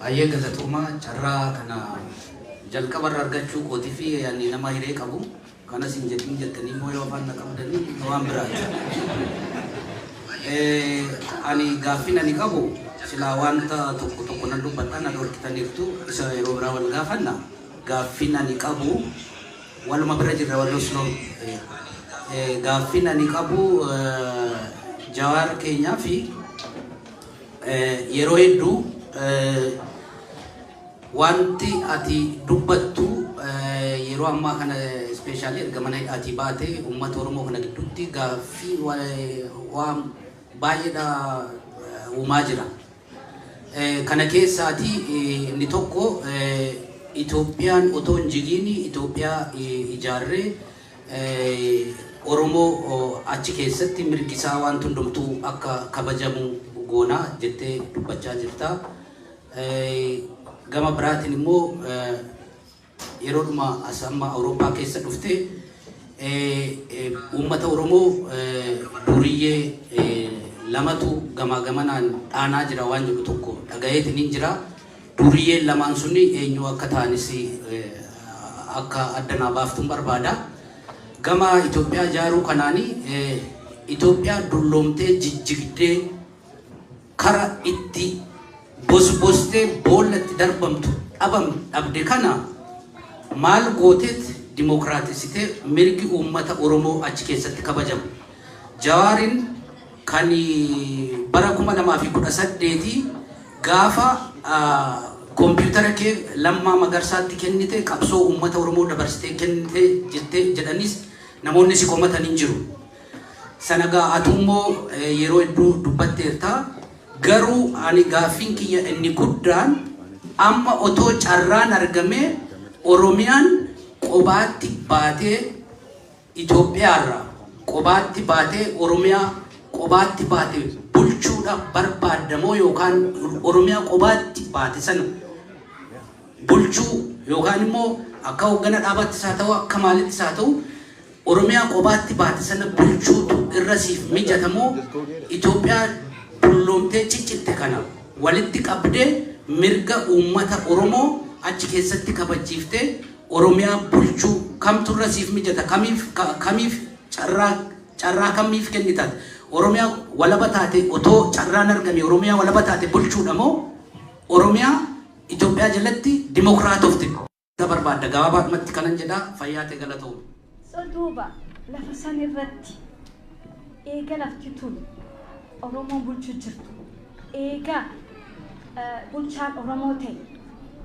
Baay'ee galatoomaa. Carraa kana jalqabarra argachuu kootii fi ani nama hiree qabu kanas hin jedhin jettanii immoo yoo afaan na qabdanii waan biraati. Ani gaaffiin ani qabu silaa wanta tokko tokko nan dubbadha, na dhorkitaniirtu, isa yeroo biraa wal gaafanna. Gaaffiin ani qabu waluma bira jirra walloo sloon. Gaaffiin ani qabu Jawaar keenyaa fi yeroo hedduu wanti ati dubbattu yeroo ammaa kana, especially erga mana hidhaatii baate, uummata Oromoo kana gidduutti gaaffii waan baay'eedha uumaa jira. Kana keessaati inni tokko Itoophiyaan otoo hin jigiin Itoophiyaa ijaarree Oromoo achi keessatti mirgi isaa waan hundumtuu akka kabajamu goonaa jettee dubbachaa jirta. Gama biraatiin immoo yeroodhuma as amma Awurooppaa keessa dhufte uummata Oromoo duriyyee lamatu gamaa gamanaan dhaanaa jira waan jedhu tokko dhagayeetiin hin jira. Duriyyeen lamaan suni eenyu akka ta'anis akka adda naa baaftuun barbaada. Gama Itoophiyaa ijaaruu kanaani Itoophiyaa dulloomtee jijjigdee kara itti bosbostee boolla itti darbamtu dhabam dhabde kana maal gooteet dimokiraatisitee mirgi uummata Oromoo achi keessatti kabajamu? Jawaarin kan bara 2018 gaafa koompiyuutara kee Lammaa Magarsaatti kennite qabsoo uummata Oromoo dabarsitee kennite jettee jedhanis namoonni si komatan hin jiru. Sana gaa atummoo yeroo hedduu dubbatteerta. Garuu ani gaaffiin kiyya inni guddaan amma otoo carraan argamee Oromiyaan qobaatti baatee, Itoophiyaarraa qobaatti baatee, Oromiyaa qobaatti baate bulchuudha barbaaddamoo, yookaan Oromiyaa qobaatti baate sana bulchuu, yookaan immoo akka hoggana dhaabattis haa ta'u, akka maalittis haa ta'u, Oromiyaa qobaatti baate sana bulchuutu irra siif mijatamoo, Itoophiyaa dulloomtee ciccitte kana walitti qabdee mirga uummata Oromoo achi keessatti kabachiiftee Oromiyaa bulchuu kamtu irra siif mijata? Kamiif carraa kamiif kennitan? Oromiyaa walaba taate otoo carraan argame Oromiyaa walaba taate bulchuudha moo Oromiyaa Itoophiyaa jalatti dimokiraatofte barbaadda? Gabaabaadhumatti kanan jedhaa, fayyaa ta'e, galatooma. So duuba lafa san irratti eega lafti tun Oromoon bulchuu jirtu, eega bulchaan Oromoo ta'e,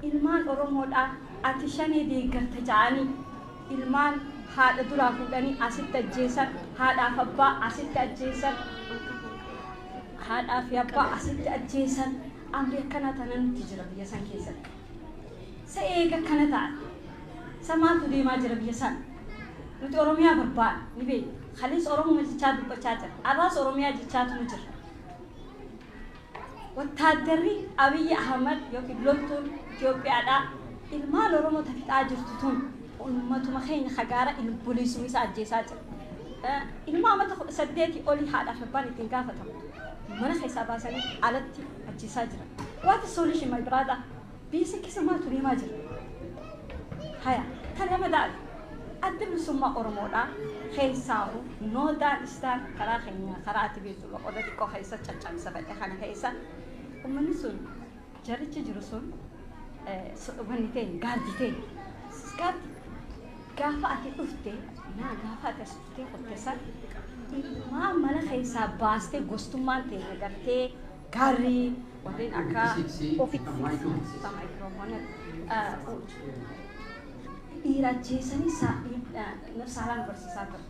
ilmaan Oromoodhaa ati shanee deeggarta ja'anii ilmaan haadha duraa fuudhanii asitti ajjeesan, haadhaaf abbaa asitti ajjeesan, haadhaa fi abbaa asitti ajjeesan. Amri akkanaa tana nutti jira biyya san keessatti. Sa eega akkana ta'an sa maaltu deemaa jira biyya san? Nuti Oromiyaa barbaadna ni beekna. Kalees Oromoo jechaa dubbachaa jira, har'aas Oromiyaa jechaatu nu jira. Wattaaddarri Abiyyi Ahmad yookiin loltuun Itoophiyaadhaa ilmaan Oromoo tafixaa jirtu tun uummatuma keenya kagaara buliisuma isa ajjeesaa jira. Ilma amata 18 olii haadhaaf abbaan ittiin gaafatamu mana keessaa baasanii alatti ajjeesaa jira. What is solution, my brother? Biyya san keessa maaltu deemaa jira? Haya, kan lama daali. Adda Bilisummaa Oromoodhaa keessaahu Northern Star karaa keenya karaa ati beektu loqoda xiqqoo keessa caccabsa fedhe kana keessa uummanni sun jarichi jiru sun wanni ta'e gaardii ta'e gaardii gaafa ati dhufte naa gaafa ati as dhuftee qotte san ilmaan mana keessaa baastee gostummaan ta'e agartee gaarrii warreen akka ofitti maayikiroofoonii dhiira ajjeesanii saalaan barsiisaa ture.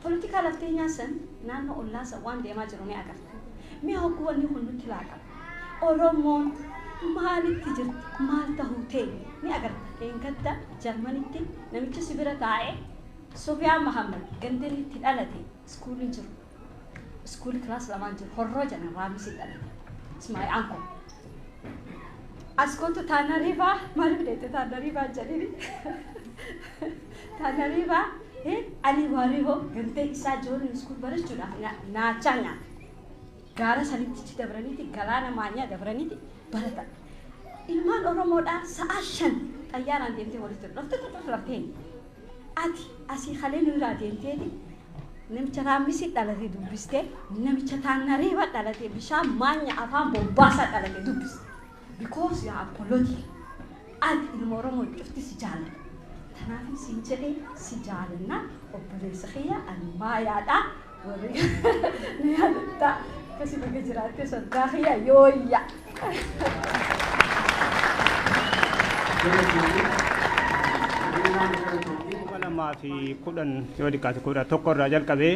Poolitikaa lafteenyaa san naannoo ollaa san waan deemaa jiru ni agarta. Mee hogguu wanni kun nutti laaqama. Oromoon maalitti jirti, maal tahuu ta'e ni agarta. Eengadda Jarmanitti namichi si bira taa'ee Sufiyaan Mahammad gandeen itti dhalate iskuuliin jiru. Iskuulii class lamaan jiru. Horroo jedhan raamisi dhalate. Ismaa'il Anko. As kootu Tana River, maaliif deette Tana River jedhini? Tana River Ali Waarihoo gandee isaa ijoolleen school barachuudhaaf naachaa nyaata. Gaara sanitti dabraniiti galaana maanyaa dabraniiti baratan. Ilmaan Oromoodhaa sa'a 5 xayyaaraan deemtee walitti dhufte tuqus laftee. Ati asii kalee nurraa deemteeti namicha Raammisii dhalate dubbistee, namicha Taannareeba dhalate, bishaan maanya afaan bobbaasaa dhalate dubbiste. Because you are political. Ati ilma Oromoo cufti si jaalladha. Kanaaf siin jedhee si jaalanna, obboleessa kiyya, ani maayaadha. Warri na yaadatta akkasii baga jiraattee, soddaa kiyya, yooyya. 2010 yoo xiqqaate 11 irraa jalqabee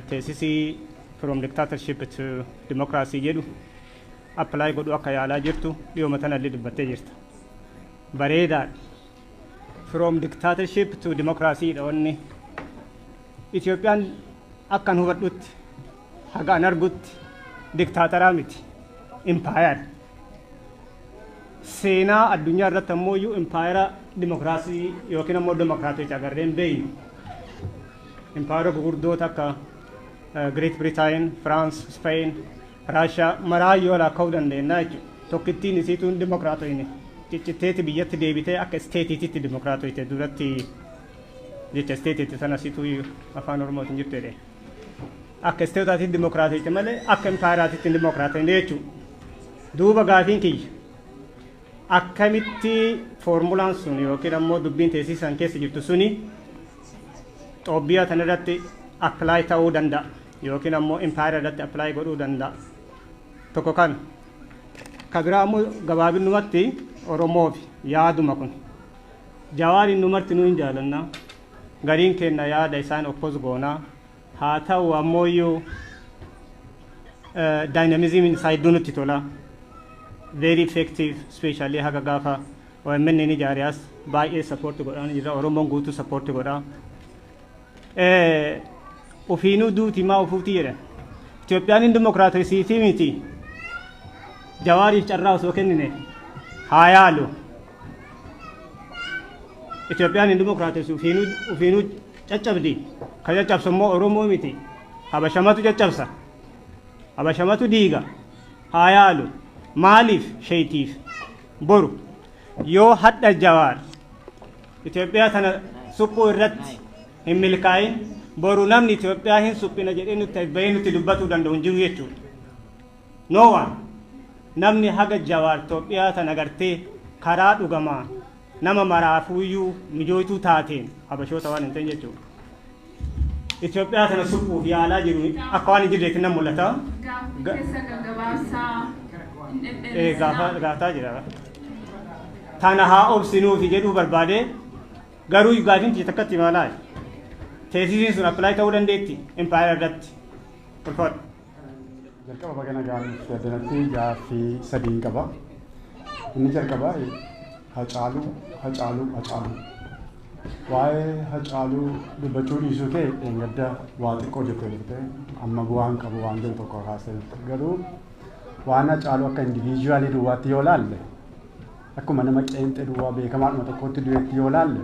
thesisii "From Dictatorship to Democracy" jedhu apply godhuu akka yaalaa jirtu dhiyooma tanallee dubbattee jirta. Bareedaadha. From dictatorship to democracy dha wanni. Itoophiyaan akkan hubadhutti, haga an argutti, diktaataraa miti. Empire. Seenaa addunyaa irratti ammoo iyyuu impaayera dimokiraasii yookiin ammoo dimokiraatota agarree hin beeynu. Impaayera gugurdoota akka Great Britain, France, Spain, Russia maraa yoo lakkaa'uu dandeenya jechuudha. Tokkittiin isiituun dimokiraatoyne. Ciccitteeti biyyatti deebitee akka stateiititti dimokiraatoyte. Duratti jecha stateiitti sana situu afaan Oromootiin jirtu jedhee. Akka stateaatitti dimokiraatoyte malee akka impaayeraatitti hin dimokiraatoyne jechuudha. Duuba gaafiin kiyya, akkamitti foormulaan sun yookiin ammoo dubbiin teessisan keessa jirtu suni Xoobbiyaa tan irratti apply ta'uu danda'a yookiin ammoo impaayera irratti apply godhuu danda'a? Tokko kana. Ka biraa ammoo gabaabinumatti Oromoof yaaduma kun. Jawaariin nu marti nu hin jaalanna. Gariin kenna yaada isaan oppose goonaa. Haa ta'u ammoo iyyuu dynamismiin isaa hedduu nutti tola. Very effective, especially haga gaafa OMN ni ijaariyaas baay'ee support godhaa jira. Oromoon guutuu support godhaa. Ofiinuu duuti maa ofuuti jedhan. Itoophiyaan hin dimokiraatisiitii miti. Jawaariif carraa osoo kennine haa yaalu. Itoophiyaan hin dimokiraatessu, ofiinuu caccabdi. Ka caccabsu immoo Oromoo miti. Habashamatu caccabsa. Habashamatu diiga. Haa yaalu. Maaliif sheetiif boru yoo hadha Jawaar Itoophiyaa tana suphuu irratti hin milkaa'in, boru namni Itoophiyaa hin suphina jedhee nutti bahee nutti dubbatuu danda'u hin jiru jechuudha. No one. Namni haga Jawaar Itoophiyaa tana gartee karaa dhugamaa nama maraafuuyyuu mijootuu taateen habashoota waan hin ta'in jechuudha. Itoophiyaa tana suphuuf yaalaa jiru akka waan hin jirreetti nan mul'ata. Gaaffii keessa gaggabaabsaa hin dhedheeressinaa. Gaafataa jira. Tana haa obsinuufi jedhuu barbaade, garuu gaafiin tiyya takkatti maalaa? Thesisiin sun apply ta'uu dandeetti impaayera irratti? Ulfaadhu. Jalqaba bagana gaariif addanatti gaaffii sadiin qaba. Inni jalqabaa Hacaaluu, Hacaaluu, Hacaaluu. Waa'ee Hacaaluu dubbachuu dhiisuu kee dheengadda waa xiqqoo jettee turte, amma bu'aan qabu waan jiru tokko kaasee turte. Garuu waan Hacaaluu akka individualii duwwaatti yoo laalle, akkuma nama qeenxee duwwaa beekamaadhuma tokkotti du'etti yoo laalle,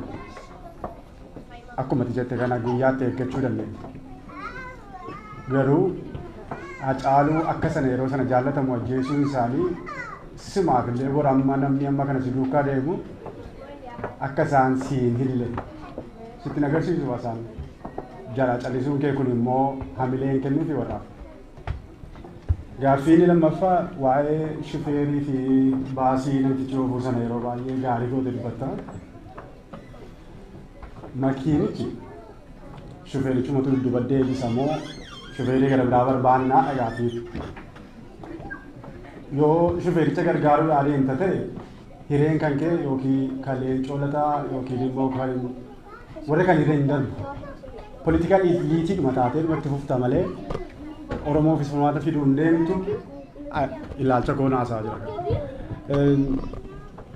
akkuma ati jette kana guyyaatti eeggachuu dandeenya. Garuu Hacaaluu akka sana yeroo sana jaallatamu ajjeesuun isaanii simaaf illee bor amma namni amma kana si duukaa deemu akka isaan siin hille sitti agarsiisu. Isaan jala callisuun kee kun immoo hamileen kennuufi warraaf. Gaaffiin lammaffaa waa'ee shufeerii fi baasii namtichi oofuu sana yeroo baay'ee gaarii goote dubbatta. Makiinichi shufeerichumatu dudduuba deebisa moo shufeerii gara biraa barbaannaa dhagaafiif? Yoo shufeericha gargaaruudhaa deemta ta'e, hireen kan kee yookiin kan Leencoo Lataa yookiin immoo kan warra kan irra hin darbu. Political eliteiidhuma taatee dhumatti fufta malee Oromoofis furmaata fiduu hin deemtu, ilaalcha koo naasaa jira.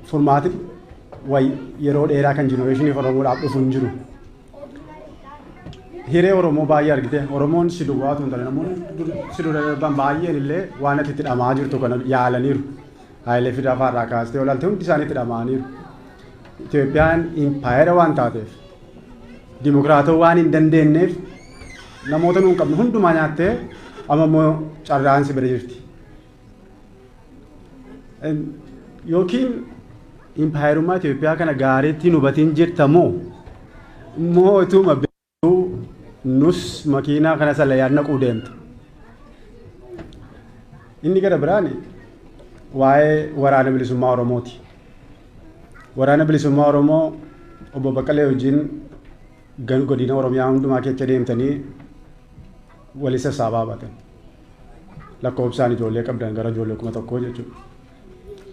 Furmaati yeroo dheeraa kan generationii Oromoodhaaf dhufu hin jiru. Hiree Oromoo baay'ee argite. Oromoon si duwwaa otoo hin taane namoonni si dura darban baay'een illee waan ati itti dhamaa jirtu kana yaalaniiru. Hayilee Fidaa fa'aarraa kaastee olaalte hundi isaanii itti dhamaaniiru. Itoophiyaan impaayera waan taateef, dimokiraatoo waan hin dandeenyeef, namoota nuun qabnu hundumaa nyaattee amma immoo carraan si bira jirti. Yookiin impaayerummaa Itoophiyaa kana gaariitti hin hubatiin jirta moo moo ituma beektuu nus makiinaa kana salayaan naquu deemta. Inni gara biraan waa'ee waraana bilisummaa Oromooti. Waraana bilisummaa Oromoo obbo Baqqalee wajjin godina Oromiyaa hundumaa keessa deemtanii walii sassaabaa baatan. Lakkoofsaan ijoollee qabdan gara ijoollee 1000 jechuudha.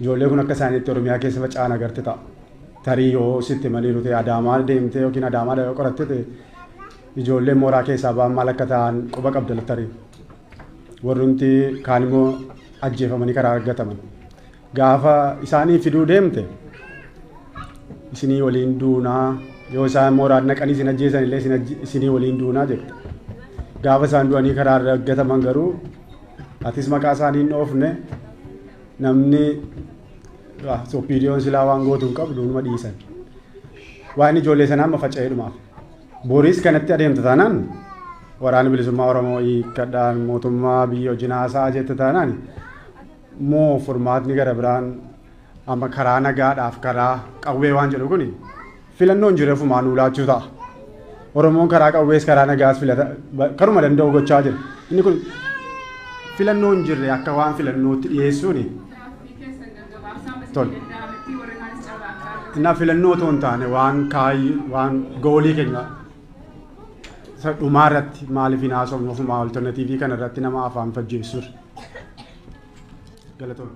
Ijoollee kun akka isaaniitti Oromiyaa keessa faca'an agarte ta'a. Tarii yoo sitti maliiru ta'e Adaamaa deemtee yookiin Adaamaa yoo qoratte ta'e ijoollee mooraa keessaa ba'an maal akka ta'an quba qabda tarii. Warrumti kaan immoo ajjeefamanii karaa argataman. Gaafa isaanii fiduu deemte isinii waliin duunaa yoo isaan mooraa naqanii isin ajjeesan illee isinii waliin duunaa jette. Gaafa isaan du'anii karaa argataman garuu atis maqaa isaanii hin dhoofne namni OPDOn silaa waan gootu hin qabdu numa dhiisan. Waan ijoollee sanaa amma faca'ee dhumaaf. Boriis kanatti adeemta taanaan waraana bilisummaa Oromoo hiikkadhaan mootummaa biyya wajjin haasa'a jette taanaan moo furmaatni gara biraan amma karaa nagaadhaaf karaa qawwee waan jedhu kuni filannoon jiru ofumaan nuu laachuu ta'a. Oromoon karaa qawwees karaa nagaas filata karuma danda'u gochaa jira. Inni kun filannoon jirre akka waan filannootti dhiyeessuuni. Tole. Innaa filannoo otoo hin taane waan kaayyi waan goolii keenya dhumaa irratti maaliif hin haasofnu ofumaa alternatiivii kana irratti nama afaan fajjeessuudha. Galatoon.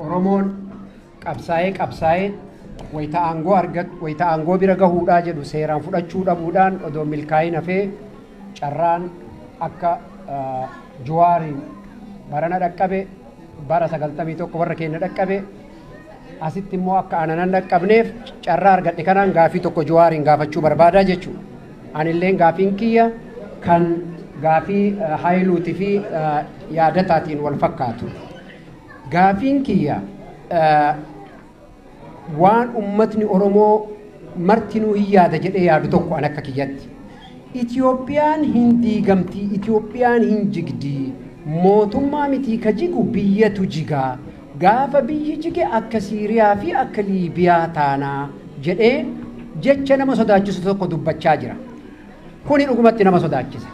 Oromoon qabsaa'ee qabsaa'ee wayita aangoo argatu wayita aangoo bira gahuudhaa jedhu seeraan fudhachuu dhabuudhaan odoo milkaa'in hafee carraan akka Jawaariin barana dhaqqabe bara 91 warra keenya dhaqqabe asitti immoo akka ananan dhaqqabneef carraa argadhe kanaan gaafii tokko Jawaariin gaafachuu barbaadaa jechuudha. Anilleen gaafiin kiyya kan gaafii Hayiluutii fi yaadataatiin wal fakkaatu. Gaafiin kiyya waan ummatni Oromoo martinuu hin yaada jedhee yaadu tokko an akka kiyyatti. Itoophiyaan hin diigamti, Itoophiyaan hin jigdi, mootummaa miti ka jigu biyyatu jigaa. Gaafa biyyi jige akka Siiriyaa fi akka Liibiyaa taanaa jedhee jecha nama sodaachisu tokko dubbachaa jira. Kuni dhugumatti nama sodaachisa.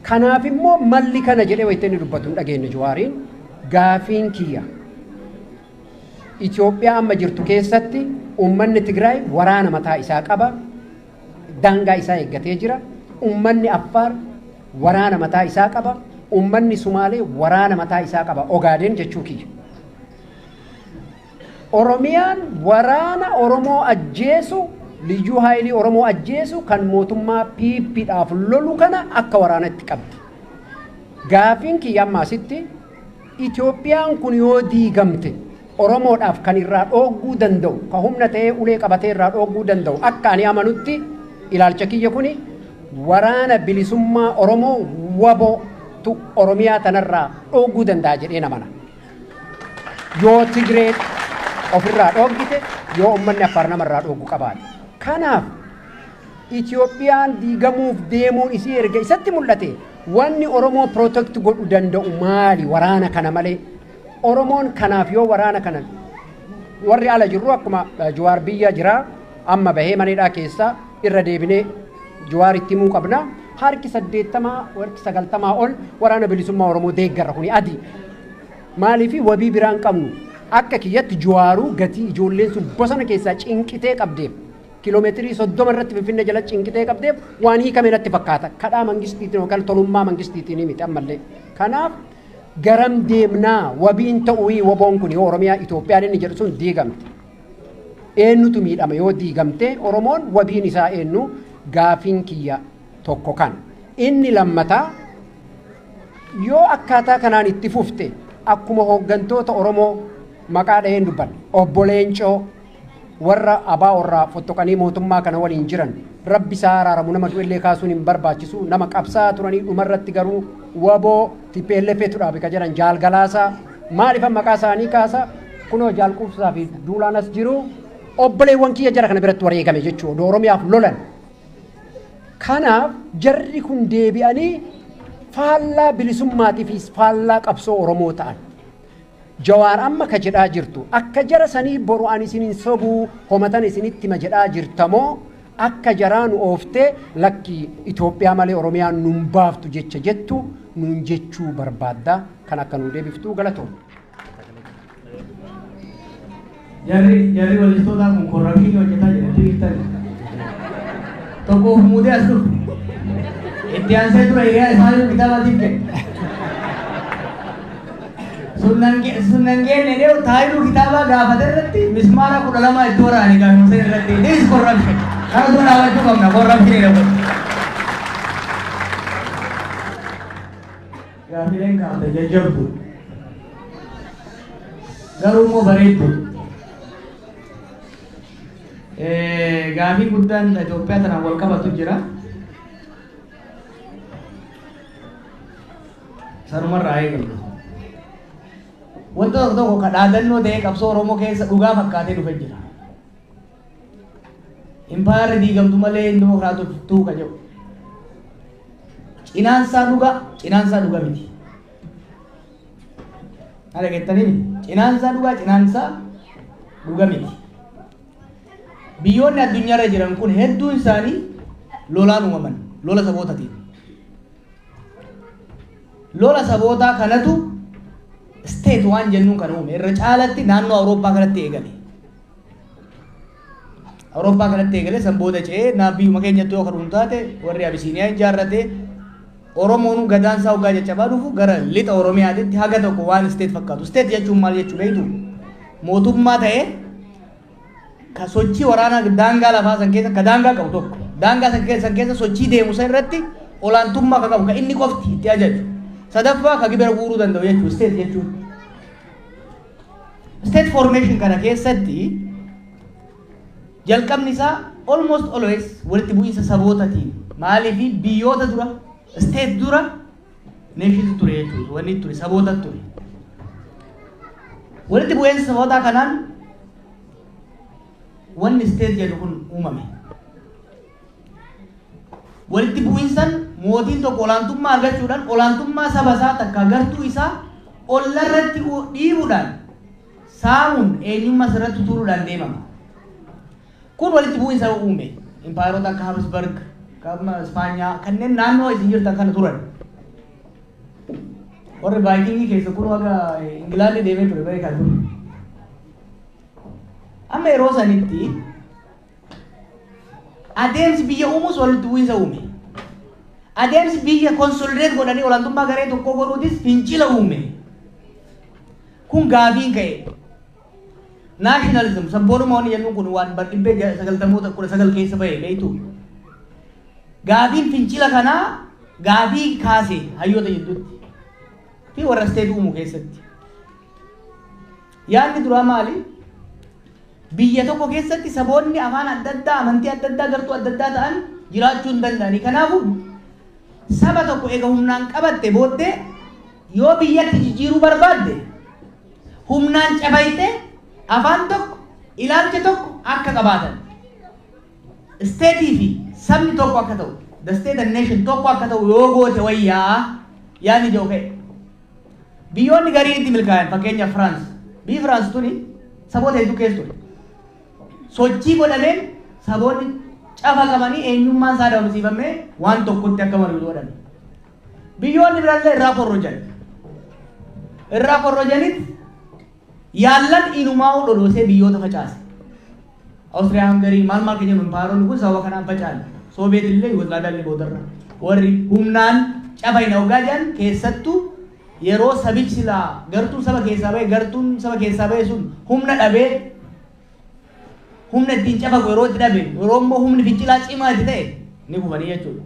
Kanaaf immoo malli kana jedhee wayita inni dubbatu hin dhageenye Jawaariin gaafiin kiyya. Itoophiyaa amma jirtu keessatti uummanni Tigraay waraana mataa isaa qaba. Daangaa isaa eeggatee jira. Uummanni Affaar waraana mataa isaa qaba. Uummanni Sumaalee waraana mataa isaa qaba. Ogaadeen jechuu kiyya. Oromiyaan waraana Oromoo ajjeesu, liyyuu haayilii Oromoo ajjeesu kan mootummaa PPdhaaf lolu kana akka waraanatti qabdi. Gaafiin kiyya amma asitti Itoophiyaan kun yoo diigamte Oromoodhaaf kan irraa dhooguu danda'u, kan humna ta'ee ulee qabatee irraa dhooguu danda'u akka ani amanutti ilaalcha kiyya kuni waraana bilisummaa Oromoo wabootu Oromiyaa tanarraa dhooguu danda'a jedhee namana. Yoo Tigree ofirraa dhoogite, yoo uummanni Affaar namarraa dhoogu qabaate. Kanaaf Itoophiyaan diigamuuf deemuun isii erga isatti mul'ate wanni Oromoo protect godhu danda'u maali waraana kana malee? Oromoon kanaaf yoo waraana kana warri ala jirru akkuma Jawaar biyya jira amma bahee maneedhaa keessaa irra deebinee Jawaar itti himuu qabna. Harki 80 harki 90 ol waraana bilisummaa Oromoo deeggarra kuni adii. Maaliif wabii biraan qabnu akka kiyyatti Jawaaruu gatii ijoolleen sun bosona keessaa cinqitee qabdeef kiiloomeetirii 30 irratti Finfinnee jala cinqitee qabdeef waan hiikame natti fakkaata. Kadhaa mangistiitiin yookaan tolummaa mangistiitiin miti ammallee. Kanaaf garam deemnaa wabiin ta'uu waboon kun yoo Oromiyaa Itoophiyaan inni jedhu sun diigamte. Eenyutu miidhama yoo diigamte Oromoon wabiin isaa eenyu gaafiin kiyya tokko kan. Inni lammataa yoo akkaataa kanaan itti fufte akkuma hooggantoota Oromoo maqaa dhaheen dubbanne obbo Leencoo warra abaa warraa fottoqanii mootummaa kana waliin jiran rabbi isaa araaramu nama du'ellee kaasuun hin barbaachisu nama qabsaa turanii dhumarratti garuu waboo TPLF tu dhaabe ka jedhan Jaal Galaasaa maaliif maqaa isaanii kaasa kunoo Jaal Quubsaa fi Duulaan as jiru obboleewwan kiyya jara kana biratti wareegame jechuudha Oromiyaaf lolan. Kanaaf jarri kun deebi'anii faallaa bilisummaatii fi faallaa qabsoo Oromoo ta'an. Jawaar amma ka jedhaa jirtu akka jara sanii boru ani isinin sobuu homatan isinitti ma jedhaa jirtamoo akka jaraa nu ooftee lakki Itoophiyaa malee Oromiyaan nun baaftu jecha jettu nun jechuu barbaadda kan akka nu deebiftuu galatoom. Jarri walistootaa kun korrapshinii hojjetaa jirti jirtan. Tokko of muudee as dhufe. Itti aansee dura hiriyaa isaanii kitaabatiif kenne. Sunan geenne dhee taayiluu kitaabaa gaafate irratti mismaara 12 itti waraane gaafate irratti. This is corruption. Kana dura dhaabachuu qabna corruption jedhamu. Gaafileen kaafte jajjabdu. Garuu immoo bareeddu. Gaafii guddaan Itoophiyaa tanaan wal qabatu jira. Sanumarraa eegallu. Wanta tokko tokko ka dhaadannoo ta'ee qabsoo Oromoo keessa dhugaa fakkaatee dhufe jira. Impaayarri diigamtu malee hin dimokiraatoftuu ka jedhu. Cinaansaa dhugaa, cinaansaa dhugaa miti. Haala geettanii cinaansaa dhugaa, cinaansaa dhugaa miti. Biyyoonni addunyaarra jiran kun hedduun isaanii lolaan uumaman, lola sabootaatiin. Lola sabootaa kanatu state waan jennuun kan uume irra caalatti naannoo Awurooppaa kanatti eegale. Awurooppaa kanatti eegale san booda ce'ee naa biyyuma keenyatti yoo kan taate warri Abisiiniyaa ijaarrate Oromoon gadaan isaa hoggaa caccabaa dhufu gara lixa Oromiyaatitti haga tokko waan state fakkaatu. State jechuun maal jechuu beektu? Mootummaa ta'ee ka sochii waraanaa daangaa lafaa san keessa ka daangaa qabu tokko daangaa san keessa sochii deemu san irratti olaantummaa ka qabu ka inni qofti itti ajaju. Sadaffaa ka gibira guuruu danda'u jechuudha state jechuun. State formation kana keessatti jalqabni isaa almost always walitti bu'iinsa sabootatiin maaliif biyyoota dura state dura nations ture jechuudha wanni ture saboota ture. Walitti bu'iinsa sabootaa kanaan wanni state jedhu kun uumame. Walitti bu'iinsan mootiin tokko olaantummaa argachuudhaan olaantummaa saba isaa takka gartuu isaa ollarratti dhiibuudhaan saamuun eenyummaa sirratti tuuluudhaan deemama. Kun walitti bu'iinsa uume. Impaayerota akka Habsburg, akka Ispaanyaa kanneen naannoo isin jirtan kana turan. Warri Vaayikingii keessa kun haga Ingilaandi deemee ture beekaa ture. Amma yeroo sanitti adeemsi biyya uumuus walitti bu'iinsa uume. Adeemsi biyya consolidate godhanii olaantummaa garee tokkoo godhuutis fincila uume. Kun gaafiin ka'e. Nationalism sabboonummaa wanni jennuun kun waan bar 1990 keessa bahe beektu. Gaafiin fincila kanaa gaafii kaase hayyoota jidduutti fi warra state uumuu keessatti. Yaadni duraa maali? Biyya tokko keessatti saboonni afaan adda addaa, amantii adda addaa, gartuu adda addaa ta'an jiraachuu hin danda'ani. Kanaafuu saba tokko eega humnaan qabatte booddee yoo biyyatti jijjiiruu barbaadde humnaan cabayte afaan tokko, ilaalcha tokko akka qabaatan. Isteetii fi sabni tokko akka ta'u, the state and nation tokko akka ta'u yoo goote wayyaa yaadni jiru ka'e. Biyyoonni gariin itti milkaa'an fakkeenyaaf Firaans. Biyyi Firaans tuni saboota hedduu keessa ture. Sochii godhameen saboonni cafaqamanii eenyummaan isaa dhabamsiifamee waan tokkotti akka malu godhame. Biyyoonni biraallee irraa korrojan. Irraa korrojanitti yaallan inumaa dhodhoosee biyyoota facaase. Awustiriyaa Hangarii maal maal keenya impaayeronni kun sababa kanaan faca'an. Sooviyeet illee Yugoslaaviyaan illee boodarra. Warri humnaan cafayna hoggaa jedhan keessattuu yeroo sabichi silaa gartuun saba keessaa bahe gartuun saba keessaa bahe sun humna dhabee humna ittiin cafaqu yeroo itti dhabe yeroo immoo humni fincilaa cimaa itti ta'e ni kufanii jechuudha.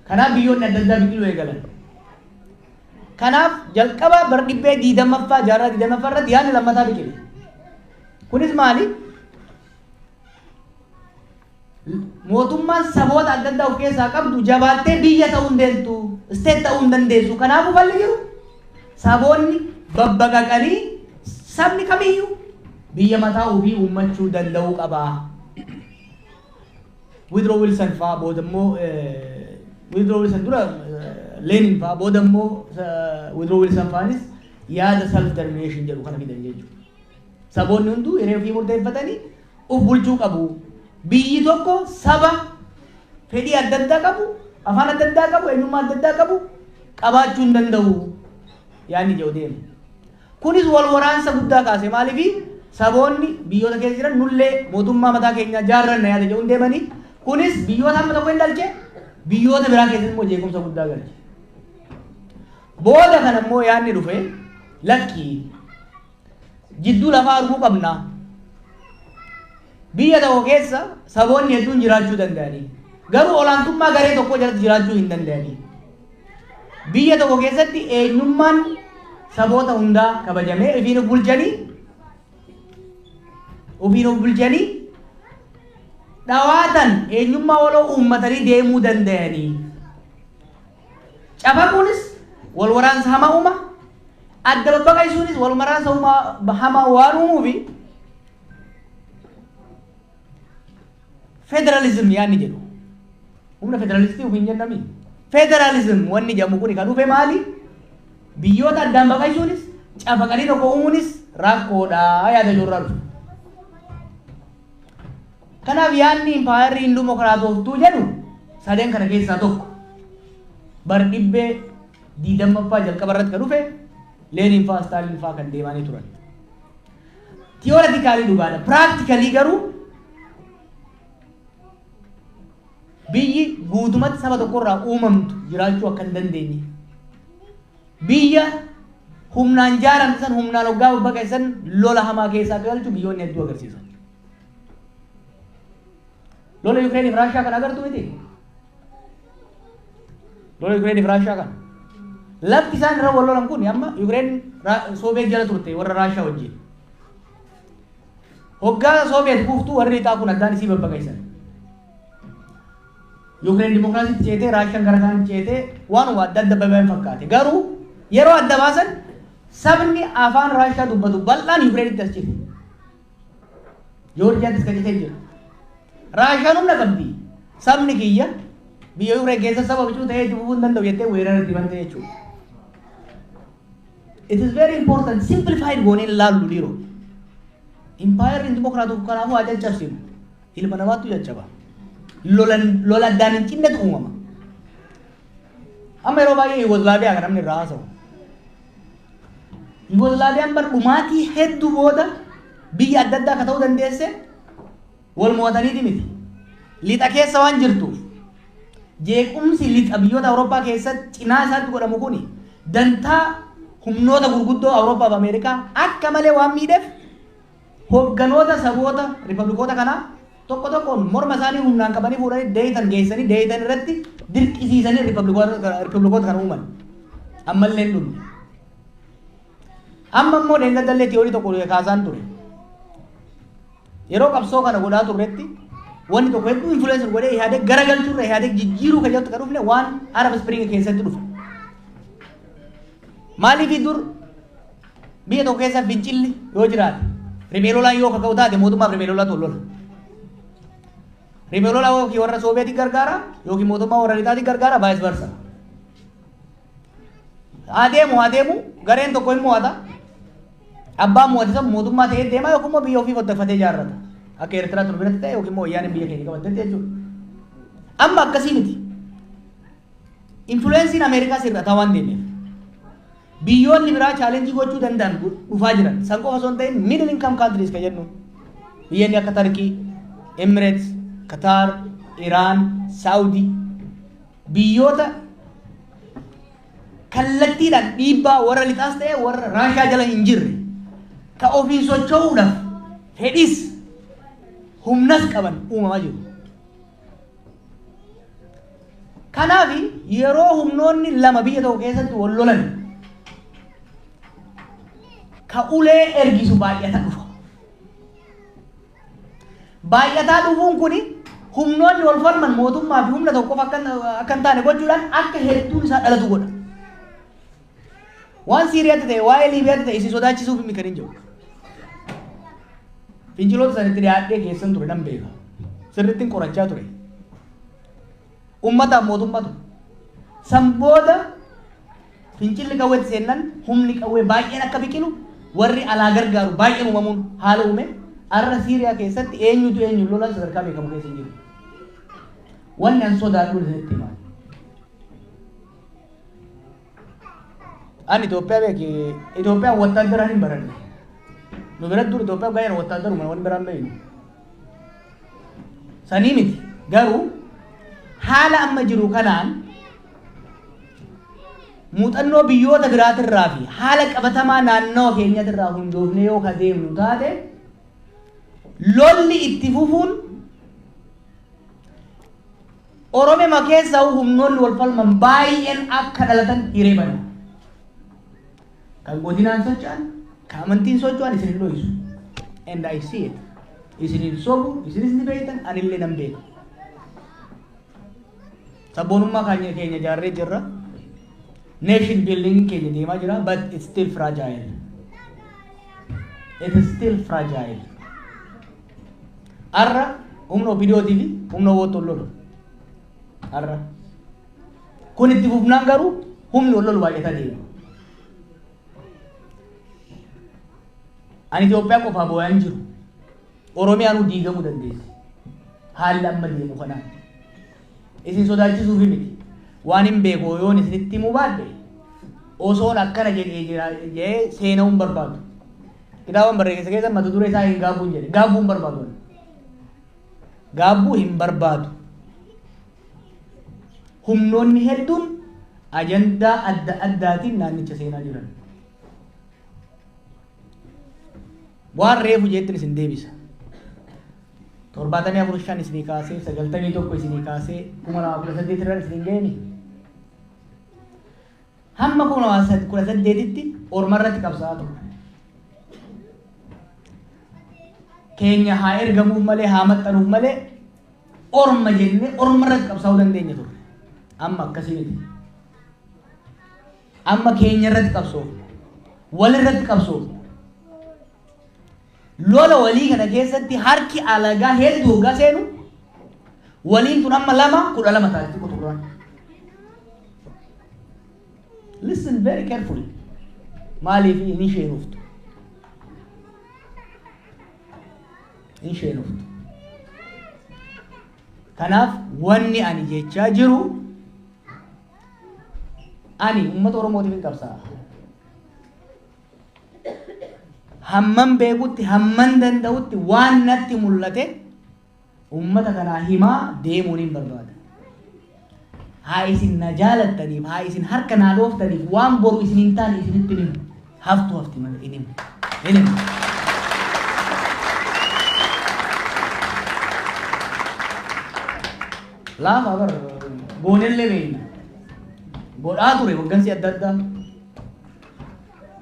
Kanaaf biyyoonni adda addaa biqiluu eegalan. Kanaaf jalqaba bara 20ffaa jaarraa 20ffaa irratti yaadni lammataa biqile. Kunis maali? Mootummaan saboota adda addaa of keessaa qabdu jabaattee biyya ta'uu hin deemtu, state ta'uu hin dandeessu. Kanaafuu falli jiru saboonni babbaqaqanii sabni kamiyyuu biyya mataa ofii uummachuu danda'uu qaba. Woodrow Wilson fa'aa booda immoo Woodrow Wilson dura Lenin fa'aa booda immoo Woodrow Wilson fa'aanis Yaada self determination jedhu kana fidan jechuudha. Saboonni hunduu hiree ofii murteeffatanii of bulchuu qabu. Biyyi tokko saba fedhii adda addaa qabu, afaan adda addaa qabu, eenyummaa adda addaa qabu qabaachuu hin danda'u. Yaadni jedhu deema. Kunis wal waraansa guddaa kaase. Maaliif saboonni biyyoota keessa jiran nullee mootummaa mataa keenyaa jaarranna yaada jedhuun deemanii, kunis biyyoota hamma tokko hin dhalche, biyyoota biraa keessatti immoo jeequmsa guddaa galche. Booda kana immoo yaadni dhufe, lakkii, jidduu lafaa arguu qabna. Biyya tokko keessa saboonni hedduun jiraachuu danda'anii, garuu olaantummaa garee tokko jalatti jiraachuu hin danda'anii. Biyya tokko keessatti eenyummaan saboota hundaa kabajamee ofiin of bulchanii dhawaatan eenyummaa waloo uummatanii deemuu danda'anii. Cafaquunis wal waraansa hamaa uuma. Adda babbaqaysuunis wal waraansa hamaa waan uumuufi federalism yaadni jedhu. Humna federalistii ofiin jennami. Federalism wanni jedhamu kun kan dhufe maali? Biyyoota addaan baqaysuunis cafaqanii tokko uumuunis rakkoodha yaada jirurraa dhufe. Kanaaf yaadni impaayarri hin dimokiraatoftuu jedhu sadeen kana keessaa tokko. Bar dhibbee 20ffaa jalqaba irratti kan dhufe, Leeniin fa'aa Staaliin fa'aa kan deemanii turan. Theoretically dhugaadha. Practically garuu biyyi guutumatti saba tokkorraa uumamtu jiraachuu akka hin dandeenye. Biyya humnaan jaaramte san humnaan hoggaa babbaqeessan lola hamaa keessaa akka galchu biyyoonni hedduu agarsiisan. Lola Yukireen fi Raashaa kan agartu miti. Lola Yukireen fi Raashaa kana. Lafti isaan irra wal lolan kun amma Yukireen Sooviyeet jala turte warra Raashaa wajjin. Hoggaa Sooviyeet kuuftuu warri lixaa kun addaan isii babbaqeessan. Yukireen dimokiraasiitti ceetee, Raashaan gara kaan ceetee, waanuma adda adda baba'an fakkaate. Garuu yeroo adda baasan sabni afaan Raashaa dubbatu bal'aan Yukireenitti as cite. Joorjiyaattis kan citee jira. Raashaan humna qabdi. Sabni kiyya biyya Yukireen keessa saba bicuu ta'ee itti fufuu hin danda'u jettee weerara itti bante jechuudha. It is very important simplified goonee ilaallu dhiiroo. Impaayarri dimokiraatuuf kanaafuu haa caccabsinu. Ilma namaatu caccaba. Lola addaan hin cinnetu uumama. Amma yeroo baay'ee Yugoslaaviyaa kan namni irraa haasa'u. Yugoslaaviyaan bar dhumaatii hedduu booda biyya adda addaa akka ta'uu dandeesse wal mo'ataniiti miti. Lixa keessa waan jirtuuf jeequmsi lixa biyyoota Awurooppaa keessatti cinaa isaatti godhamu kuni dantaa humnoota gurguddoo Awurooppaa fi Ameerikaa akka malee waan miidheef, hogganoota saboota ripablikoota kanaa tokko tokkoon morma isaanii humnaan qabanii fuudhanii Deeyitan geessanii, Deeyitan irratti dirqisiisanii ripablikoota kana uuman. Ammallee hin dhumne. Amma immoo deeggadallee theory tokko kaasaan ture. Yeroo qabsoo kana godhaa turretti wanni tokko hedduu influence godhee Ihaadeg garagalchuurra Ihaadeg jijjiiruu kan jedhutti kan dhufne waan Arab Spring keessatti dhufe. Maaliif dur biyya tokko keessa fincilli yoo jiraate, riphee lolaan yoo kaka'u taate, mootummaaf riphee lolaatu wal lola. Riphee lolaa yookiin warra Sooviyeetii gargaara yookiin mootummaa warra lixaatii gargaara, vice versa. Adeemu adeemu gareen tokko hin mo'ata. Abbaan mo'ate san mootummaa ta'ee deema yookiin immoo biyya ofii fottofatee ijaarrata. Akka Eertiraa tun biratti ta'e yookiin immoo wayyaaneen biyya keenya qabattetti jechuudha. Amma akkasii miti. Influenceiin Ameerikaa sirrataa waan deemeef, biyyoonni biraa challenge gochuu danda'an dhufaa jiran. San qofa osoo hin ta'in, middle income countries kan jennu, biyyoonni akka Tarkii, Emirates, Qatar, Iran, Saudi, biyyoota kallattiidhaan dhiibbaa warra lixaas ta'e warra Raashaa jala hin jirre, ka ofiin socho'uudhaaf fedhis humnas qaban uumamaa jiru. Kanaaf yeroo humnoonni lama biyya tokko keessatti wal lolan ka ulee ergisu baay'ata dhufa. Baay'ataa dhufuun kuni humnoonni wal falman mootummaa fi humna tokkoof akka hin taane gochuudhaan akka hedduun isaa dhalatu godha. Waan Siiriyaatti ta'e, waa'ee Liibiyaatti ta'e isin sodaachisuuf miti kan hin jiru. Finciloota sanitti dhiyaadhee keessan ture, nan beeka. Sirrittiin qorachaa ture. Ummataaf mootummatu. San booda Fincilli qawweetti seennan humni qawwee baay'een akka biqilu warri alaa gargaaru baay'een uumamuun haala uume arra Siiriyaa keessatti eenyutu eenyu lolan sadarkaa beekamu keessa hin jiru. Wanni an sodaadhu isinitti himaa. Ani Itoophiyaa beeki Itoophiyaan wattaaddaraan hin baranne. Nu biratti dur Itoophiyaa baay'een wattaaddaruma wanni biraan beeknu. Sanii miti garuu haala amma jiru kanaan muuxannoo biyyoota biraatirraa fi haala qabatamaa naannoo keenyatirraa hundoofne yoo ka deemnu taate lolli itti fufuun Oromiyaa keessaa humnoonni wal falman baay'een akka dhalatan hiree bana. Kan godinaan socho'an, kan amantiin socho'an isin hin dho'isu. And I see it. Isin hin sobu, isinis ni beektan, anillee nan beeka. Sabboonummaa keenya ijaarree jirra. Nation building keenya deemaa jira, but it's still fragile. It is still fragile. Arra humna OPDOtii fi humna WBOtti lolu. Arra. Kun itti fufnaan garuu humni wal lolu baay'ataa deema. Ani Itoophiyaa qofaa boo'aa hin jiru. Oromiyaanuu diigamuu dandeessi. Haalli amma deemu kanaan. Isin sodaachisuufi miti. Waan hin beeku yoon isinitti himuu baadhe osoon akkana jedhee jira jedhee seena'uu hin barbaadu. Kitaaban barreesse keessa mata duree isaa hin gaabbuun jedhe. Gaabbuu hin barbaadu. Gaabbuu hin barbaadu. Humnoonni hedduun ajandaa adda addaatiin naannicha seenaa jiran. Waan reefu jettin isin deebisa. 74 5 isinii kaasee 91 isinii kaasee 2018 irra isin geeni. Hamma 2018tti orma irratti qabsaa'aa ture. Keenya haa ergamuuf malee haa maxxanuuf malee orma jennee orma irratti qabsaa'uu dandeenya turre. Amma akkasii miti. Amma keenya irratti qabsoofna. Wal irratti qabsoofna. Lola walii kana keessatti harki alagaa hedduu hoggaa seenu waliin tun amma 2 12 taati quxurraan. Listen very carefully. Maaliif hin isheenuftu? Hin isheenuftu. Kanaaf wanni ani jechaa jiru ani uummata Oromootiif hin qabsaa'a. Hamman beekutti hamman danda'utti waan natti mul'ate uummata kanaa himaa deemuun hin barbaada. Haa isin na jaalattaniif, haa isin harka naa dhooftaniif waan boru isin hin taane isinitti himu. Haftu hafti malee hin himu. Hin himu. Laafa bar goonellee beekna. Godhaa ture hoggansi adda addaa.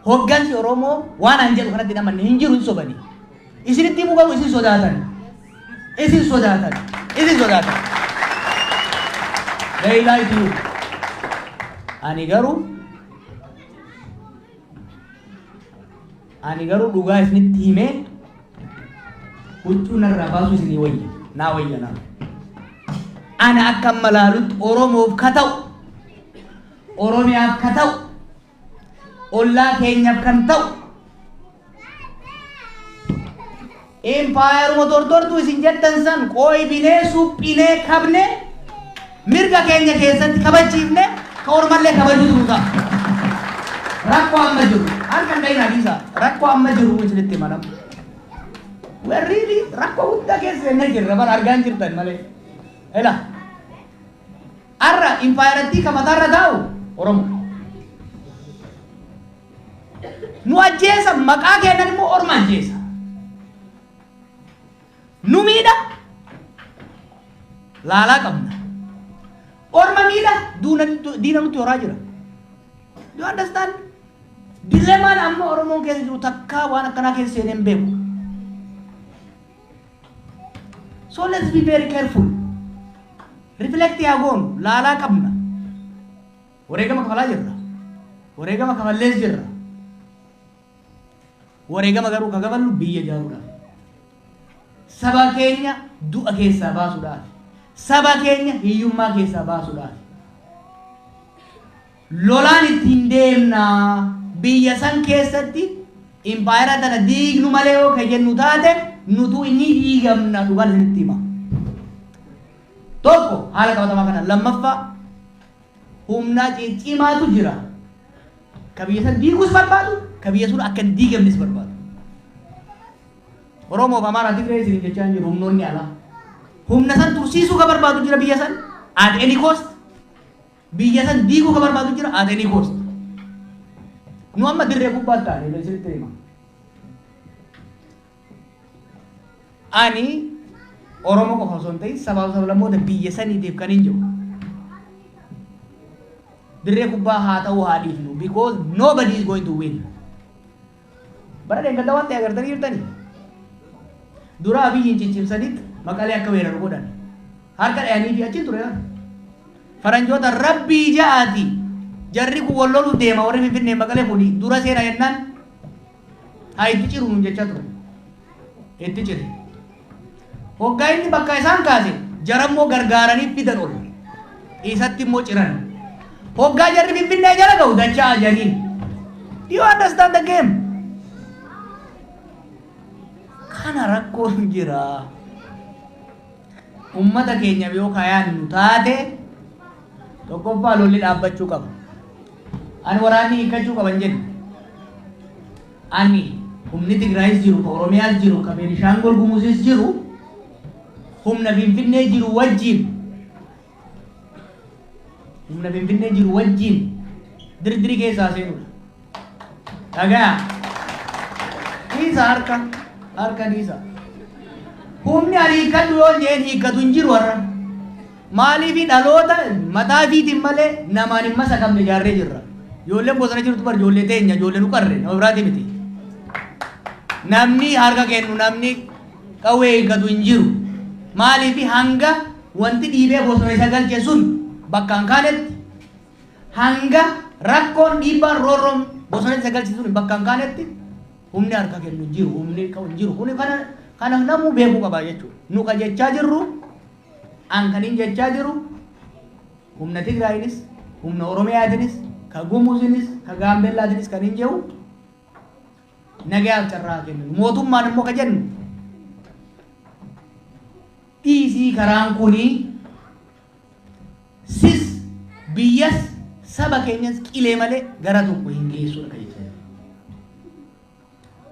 Hoggansi Oromoo waan an jedhu kanatti namanne hin jiru hin sobani. Isinitti himuu garuu isin sodaatan. Isin sodaatan. Isin sodaatan. They lie to you. Ani garuu dhugaa isinitti himee huccuu narraa baasuu isinii wayya. Naa wayya naa. Ana akka amma laalutti Oromoof ka ta'u, Oromiyaaf ka ta'u, ollaa keenyaaf kan ta'u, impaayeruma tortortuu isin jettan san qooybinee suphinee kabnee mirga keenya keessatti kabachiifne ka ormallee kabajuutu nu ta'a. Rakkoo amma jiru harka hin dhayinaa dhiisaa rakkoo amma jiru isinitti hima nama. We are really rakkoo guddaa keessa seennee jirra bara argaa hin jirtan malee. Ela arra impaayerattii ka mataarra taa'u Oromo. Nu ajjeesa maqaa kennan immoo orma ajjeesa. Nu miidha laalaa qabna. Orma miidha diina nutti horaa jira. Do you understand? Dilemmaan amma Oromoon keessa jiru takkaa waan akkanaa keessa seenee hin beeku. So let's be very careful. Reflect yaa goonu laalaa qabna. Wareegama kafalaa jirra. Wareegama kafallees jirra. Wareegama garuu ka kafallu biyya ijaaruudhaaf. Saba keenya du'a keessaa baasuudhaaf. Saba keenya hiyyummaa keessaa baasuudhaaf. Lolaan ittiin deemna biyya san keessatti impaayera tana diignu malee yoo ka jennu taate nutu inni diigamna dhugaan isinitti hima. Tokko haala qabatamaa kana lammaffaa humna ciccimaatu jira. Ka biyya san diiguus barbaadu, ka biyya sun akka hin diigamnes barbaadu. Oromoof Amaaraa Tigree isin jechaa hin jiru humnoonni alaa. Humna san tursiisuu ka barbaadu jira biyya san at any cost. Biyya san diiguu ka barbaadu jira at any cost. Nu amma dirree gubbaatti taane isinitti hima. Ani Oromoo qofa osoo hin ta'in sabaaf sablammoota biyya saniitiif kan hin jiru. Dirree kubbaa haa ta'u haa dhiifnu because nobody is going to win. Bara dheengadda waan ta'e agartanii jirtanii. Dura Abiyyiin ciccimsanitti Maqalee akka weeraru godhan. Harka dhayanii fi achiin ture. Faranjoota rabbii ja'aati. Jarri kun wal loluuf deema warri Finfinnee Maqalee kuni dura seena jennaan haa itti ciru nuun jechaa ture. Itti cire. Hoggaa inni bakka isaan kaase jarammoo gargaaranii fidan ol. Isatti immoo ciran. Hoggaa jarri Finfinnee jala ga'u dachaa janiin. Do you understand the game? Kana rakkoon jira. Ummata keenya yoo kayaan nu taate tokkoffaa lolli dhaabbachuu qaba. Ani waraanni hiikkachuu qaban jedhu. Ani humni Tigraayis jiru, ka Oromiyaas jiru, ka Beenishaangul Gumuzis jiru humna Finfinnee jiru wajjin humna Finfinnee jiru wajjin dirdirii keessaa seenudha. Dhagaa dhiisa harka harka dhiisa. Humni ani hiikkadhu yoo jeen hiikkatu hin jiru har'a. Maaliif dhaloota mataa fiitiin malee namaan hin masakamne ijaarree jirra. Ijoolleen bosona jirtu bar ijoollee teenya ijoollee nu qarre nama biraati miti. Namni harka kennu namni qawwee hiikkatu hin jiru. Maaliif hanga wanti dhiibee bosona isa galche sun bakka hin kaanetti hanga rakkoon dhiibbaan roorroon bosona isa galche sun bakka hin kaanetti humni harka kennu jiru humni qabu hin jiru. Kuni kana kana namuu beekuu qaba jechuudha. Nu ka jechaa jirru an kanin jechaa jiru humna Tigraayinis humna Oromiyaatinis ka Gumuzinis ka Gaambeellaatinis kan hin jiru nagayaaf carraa kennu. Mootummaan immoo ka jennu dhiisii karaan kuni sis biyyas saba keenyas qilee malee gara tokko hin geessudha ka jechaa jirru.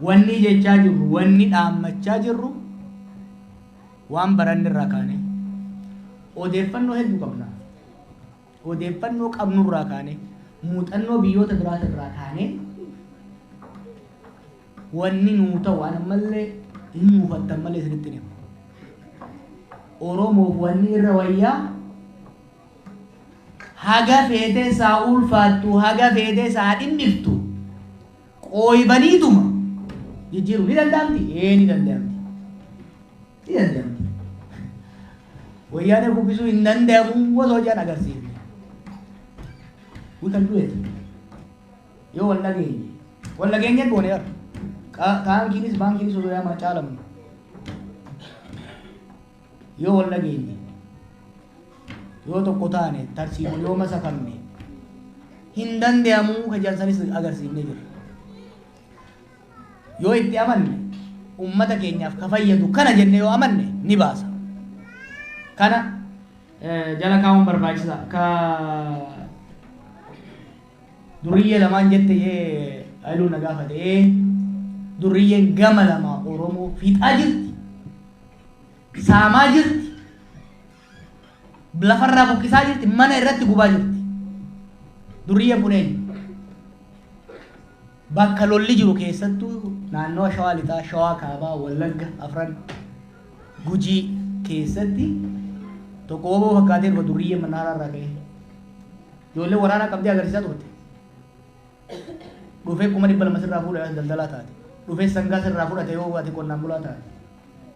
Wanni jechaa jirru wanni dhaammachaa jirru waan baranne irraa kaane odeeffannoo hedduu qabna. Odeeffannoo qabnu irraa kaane muuxannoo biyyoota biraas irraa kaane wanni nuu ta'u waan ammallee hin muufattan malee isinitti hima. Oromoof wanni irra wayyaa haga feetee isaa ulfaattu haga feetee isaa dhimmiftu qooybaniituma jijjiiruu ni danda'amti? Ee ni danda'amti. Ni danda'amti. Wayyaanee kuffisuu hin danda'amu osoo jedhan agarsiifne. We can do it. Yoo wal dhageenye. Wal dhageenye goone har'a. Taankiinis baankiinis osoo yaamaa caalamnu. Yoo wal dhageenye. Yoo tokko taane tarsiimu yoo masakamne hin danda'amu ka jedhan agarsiifnee jirra. Yoo itti amanne ummata keenyaaf ka fayyadu kana jenne yoo amanne ni baasa. Kana jala kaa'uun barbaachisa. Ka duriyyee lamaan jette Haayiluu na gaafate duriyyeen gama lama Oromoo fiixaa jirti. Saamaa jirti. Lafarraa buqqisaa jirti. Mana irratti gubaa jirti. Duriyyeen kun eenyu? Bakka lolli jiru keessattuu naannoo Shawaa Lixaa, Shawaa Kaabaa, Wallagga, Afran, Gujii keessatti tokko woboo fakkaatee dhufa duriyyee mannaaraa irraa ka'ee. Ijoollee waraanaa qabdee agarsiisaa turte. Dhufee 200,000 sirraa fuudhee daldalaa taate. Dhufee sangaa sirraa fudhate yoo ati qonnaan bulaa taate.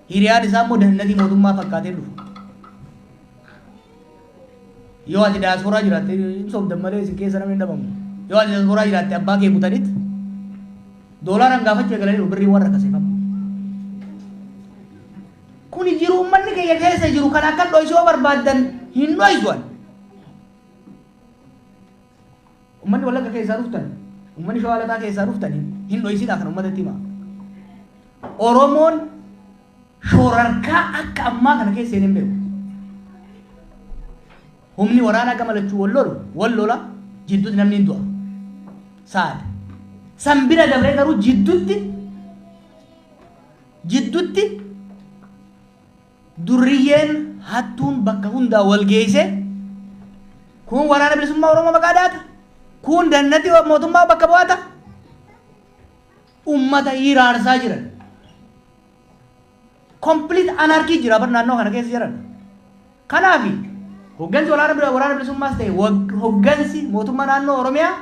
Hiriyaan isaa immoo dahinnatii mootummaa fakkaatee dhufu. Yoo ati daasporaa jiraatte hin soobdan malee isin keessa namni hin dhabamu. Yoo ati daasporaa jiraatte abbaa kee butanitti doolaaraan gaafachuu eegalanii birrii warra kaseeffamu. Kuni jiru uummanni keenya keessa jiru kan akka dho'isuu barbaaddan hin dho'isuan. Uummanni Wallagga keessaa dhuftan, uummanni Shawaa Lixaa keessaa dhuftan hin dho'isidha kan uummatatti hima. Oromoon shoorarkaa akka ammaa kana keessa hin beeku. Humni waraanaa gama lachuu wal lolu, wal lola jidduutti namni hin du'a. Saada. San bira dabree garuu jidduutti durriyyeen hattuun bakka hundaa wal geesse kun waraana bilisummaa Oromoo maqaa dhaata. Kun dannati mootummaa bakka bu'aata. Ummata hiraarsaa jiran. Complete anarchy jira bar naannoo kana keessa jiran. Kanaaf hoggansi waraana bilisummaas ta'e hoggansi mootummaa naannoo Oromiyaa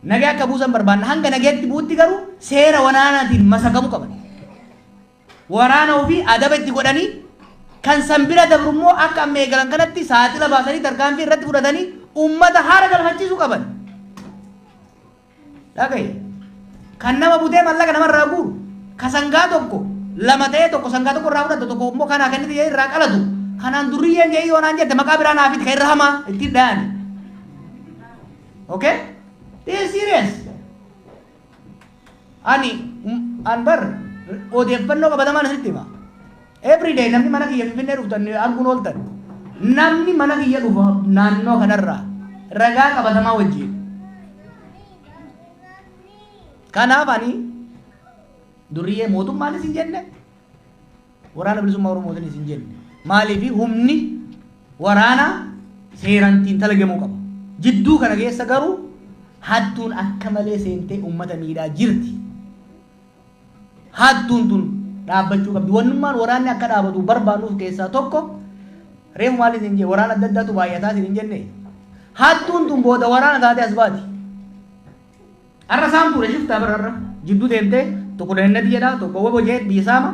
nagaa akka buusan barbaanna. Hanga nagaatti buutti garuu seera waraanaatiin masakamuu qaban. Waraana ofii adaba itti godhanii kan san bira dabru immoo akka amma eegalan kanatti saaxila baasanii tarkaanfii irratti fudhatanii uummata haara galfachiisuu qaban. Dhagaye. Kan nama butee mallaqa namarraa guuru, ka sangaa tokko lama ta'ee tokko sangaa tokko irraa fudhatu tokko immoo kanaa kennite jedhee irraa qalatu. Kanaan durriyyeen jedhee yoo naan jette maqaa biraa naaf itti kan irra hamaa ittiin dhahani. Okay? This is serious. Ani an bar odeeffannoo qabatamaan asitti hima. Every day namni mana kiyya Finfinnee dhuftan arguun ooltan. Namni mana kiyya dhufa naannoo kanarraa ragaa qabatamaa wajjin. Kanaaf ani durriyyee mootummaanis hin jenne, waraana bilisummaa Oromootiinis hin jenne. Maaliif humni waraanaa seeraan ittiin talagamuu qaba. Jidduu kana keessa garuu hattuun akka malee seentee uummata miidhaa jirti. Hattuun tun dhaabbachuu qabdi. Wannummaan waraanni akka dhaabatu barbaannuuf keessaa tokko reefu maal isin jee waraana adda addaatu baay'ataa isin hin jenne. Hattuun tun booda waraana taatee as baati. Har'a saamtuudha shiftaa bara har'a jidduu deemtee tokko dahannati jedha tokko wobo jee biyya saama.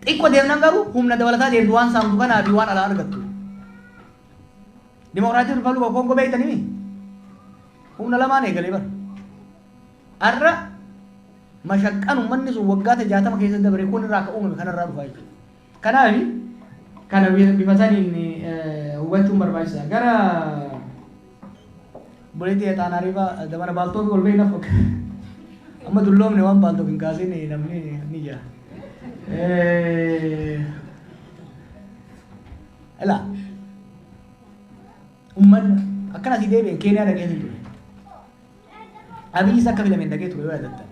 Xiqqoo deemnan garuu humna dabalataa deemtu waan saamtu kanaa fi waan alaa argattu. Dimokiraatiin Ripaabilika Koongoo beektanii humna lamaan eegalee bara. Har'a mashaqqaan uummanni sun waggaata 60 keessa dabre kun irraa akka uumame kanarraa dhufaa jechuudha. Kanaaf kana bifa saniin hubachuun barbaachisaa. Gara buleetii Xaanaa Riifaa dabana baaltoo fi ol beekna amma dulloomne waan baaltoo hin kaasin namni ni jira. Ilaa uummanni akkana asii deebi'een Keeniyaa dhaqee ture. Abiyyiis akka filameen dhaqee ture yoo yaadattan.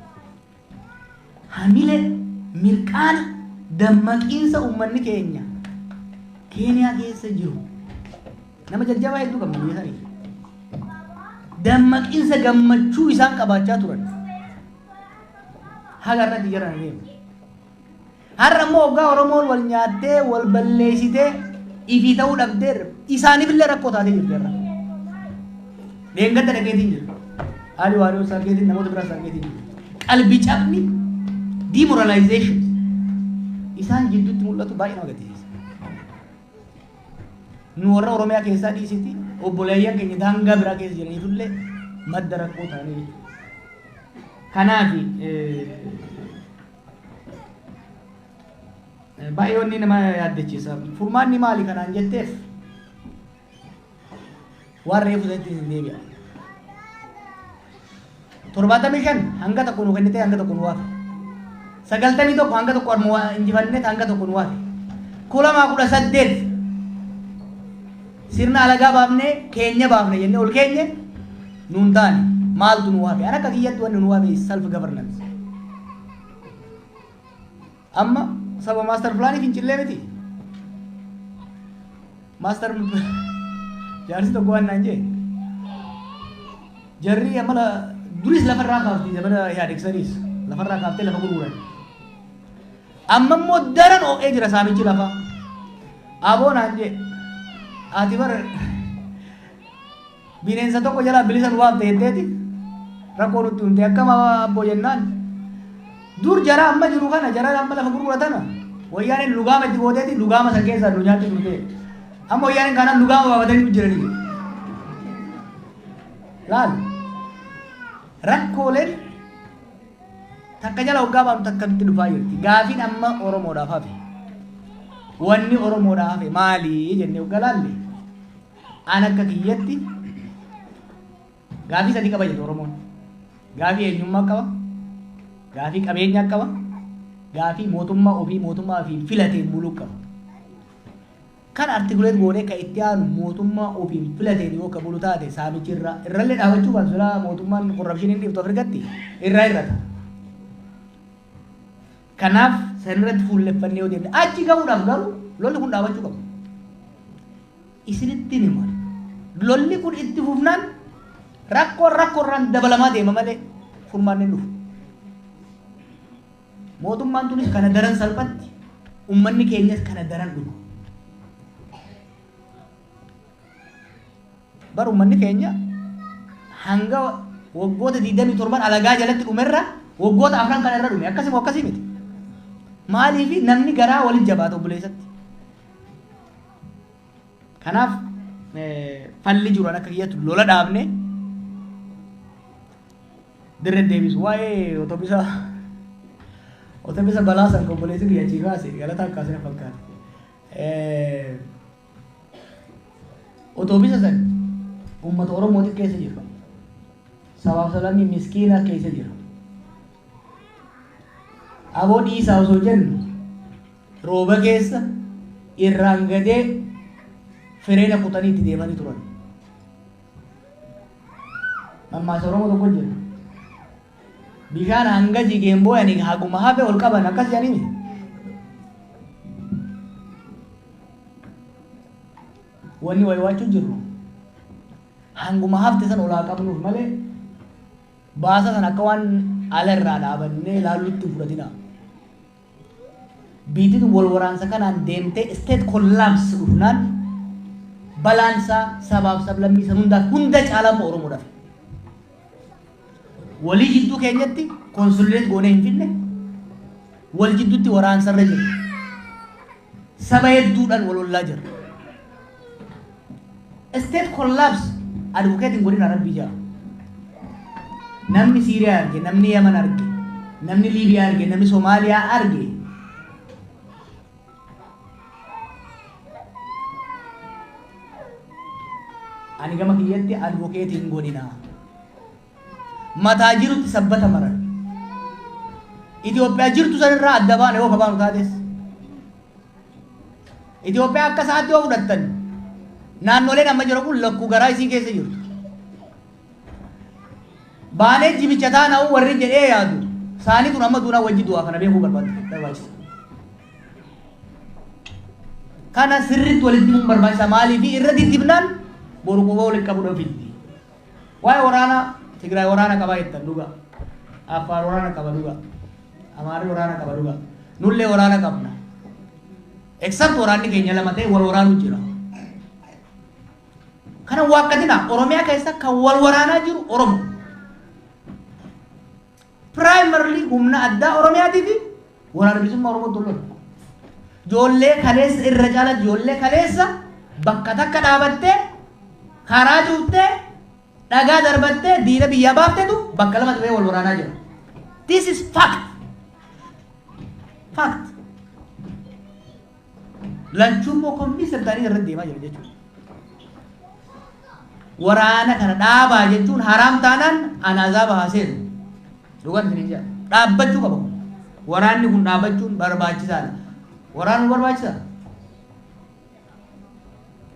Hamilee mirqaana dammaqiinsa uummanni keenya Keeniyaa keessa jiru nama jajjabaa hedduu qabna biyya sanii. Dammaqiinsa gammachuu isaan qabaachaa turan. Haga irratti jiran deemu. Har'a immoo hoggaa Oromoon wal nyaattee wal balleessitee ifii ta'uu dhabdee isaaniif illee rakkoo taatee jirti har'a. Leengadda dhaqeetiin jira. Haali waariyoo sargeetiin namoota biraa sargeetiin jira. Qalbi cabni demoralization isaan jidduutti mul'atu baay'ee nama gaddisiisa. Nu warra Oromiyaa keessaa dhiisiti obboleeyyan keenya daangaa biraa keessa jiraniifillee madda rakkoo ta'anii jechuudha. Kanaaf baay'ee wanni nama yaaddachiisa. Furmaanni maali kanaan jetteef waan reefu sanatti hin deebi'a. 75 hanga tokko nu kennite hanga tokko nu waafe. 91 hanga tokko injifannee hanga tokko nu waafe. 2018 sirna alagaa baafnee keenya baafne jennee ol keenye nuun taane maaltu nu waafe? An akka kiyyatti wanni nu waafe self governance. Amma saba master planii fincillee miti. Master jaarsi tokko waan naan jee jarri amala duris lafarraa kaafti zamana Ihaadegsaniis lafarraa kaaftee lafa gurguran. Amma immoo daran oo'ee jira saamichi lafaa. Aboo naan jee ati bar bineensa tokko jalaa bilisa nu baafte jetteeti rakkoo nutti himte akkam abboo jennaan. Dur jara amma jiru kana jara amma lafa gurguratana wayyaaneen lugaama itti gooteeti lugaama san keessaa nu nyaatti turte. Amma wayyaaneen kanaan lugaama baafatanii jiranii. Laal rakkooleen takka jala hoggaa baanu takka nutti dhufaa jirti. Gaafiin amma Oromoodhaaf hafe. Wanni Oromoodhaaf hafe maali jennee hoggaa laalle. An akka kiyyatti gaafii sadii qaba jedhu Oromoon. Gaafii eenyummaa qaba, gaafii qabeenyaa qaba, gaafii mootummaa ofii mootummaa ofiin filateen buluu qaba. Kan articulate goonee kan itti aanu mootummaa ofiin filateen yoo ka bulu taate saamichi irraa irrallee dhaabachuu baatu silaa mootummaan corruption hin dhiiftu Afrikatti irraa irrata. Kanaaf sanirratti fuulleffannee yoo deemne achi gahuudhaaf garuu lolli kun dhaabachuu qaba. Isinitti hima. Lolli kun itti fufnaan rakkoon rakkoorraan dabalamaa deema malee furmaanni hin dhufu. Mootummaan tunis kana daran salphatti, uummanni keenyas kana daran dhuma. Bar uummanni keenya hanga waggoota 27 alagaa jalatti dhumerra waggoota 4 kana irra dhume akkasii akkasii miti. Maaliif namni garaa waliin jabaata obboleessatti. Kanaaf falli jiru akka kiyyatti lola dhaabne dirree deebisu. Waa'ee otobisa balaa san obboleessi kiyya achii kaase galata akkaasina fakkaate. Otobisa san uummata Oromootiif keessa jira. Sabaaf sablammii miskiina keessa jira. Aboo dhiisaa osoo jennu rooba keessa irraan gadee fireena kutanii itti deemanii turan. Mammaasa Oromoo tokko jira. Bishaan hanga jigeen boo'anii haguma hafe ol qaban akkas jedhanii miti. Wanni waywaachuu jirru hanguma hafte san olaa qabnuuf malee baasa san akka waan ala irraa dhaabannee ilaallutti hin fudhatina. Biitiin wal waraansa kanaan deemtee state collapse dhufnaan balaansaa sabaaf sablammii san hundaaf hunda caalaa immoo Oromoodhaaf. Walii jidduu keenyatti consolidate goonee hin fidne, wal jidduutti waraansarra jira. Saba hedduudhaan wal ollaa jira. State collapse advocate hin godhin Rabbi jaa. Namni Siiriyaa arge, namni Yaman arge, namni Liibiyaa arge, namni Somaaliyaa arge. Ani gama kiyyatti advocate hin godhina. Mataa jirutti sabbata maran. Itoophiyaa jirtu sanirraa adda baane yoo kabaanu taates. Itoophiyaa akka isaatti yoo fudhattan naannoleen amma jiru kun lakkuu garaa isii keessa jirtu. Baanee jibicha taana'u warri jedhee yaadu saanii tun amma duunaa wajji du'aa kana beekuu barbaachisa. Kana sirriitti walitti himuun barbaachisa. Maaliif irra diddibnaan boru quba walitti qabu dhofiddi. Waa'ee waraanaa Tigraay waraana qabaa jettan dhugaa. Affaar waraana qaba dhugaa. Amaarri waraana qaba dhugaa. Nullee waraana qabna. Except waraanni keenya lama ta'e wal waraanuu jira. Kana waaqatina Oromiyaa keessa kan wal waraanaa jiru Oromo. Primarily humna addaa Oromiyaatii fi waraana bilisummaa Oromoo tolloon. Ijoollee kaleessa irra caala ijoollee kaleessa bakka takka dhaabattee karaa cuuftee dhagaa darbattee diina biyyaa baaftetu bakka lama ta'ee wal waraanaa jira. This is fact. Fact. Lachuun immoo convince ta'anii irra deemaa jira jechuudha. Waraana kana dhaabaa jechuun haraam taanaan ana azaaba haa seenu. Dhugaan isin jedha. Dhaabbachuu qaba. Waraanni kun dhaabbachuun barbaachisaadha. Waraanuun barbaachisaa?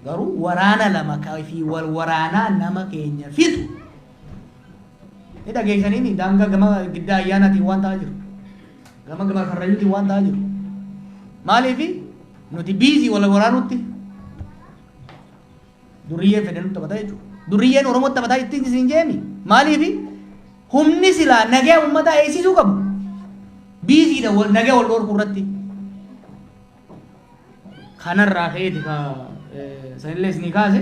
Garuu waraana lama fi wal waraanaa nama keenya fixu. Ni dhageessanii daangaa gama giddaa ayyaanaatiin waan ta'aa jiru. Gama gama karrayyuutiin waan ta'aa jiru. Maaliif nuti busy wal waraanutti duriyyeen fedhe nutti taphataa jechuudha. Duriyyeen Oromoo taphataa ittiin isin jeemi. Maaliif humni silaa nagaa uummataa eegsisuu qabu. Busydha nagaa wal dhorkuu irratti. Kanarraa ka'eeti ka sanillee isinii kaase.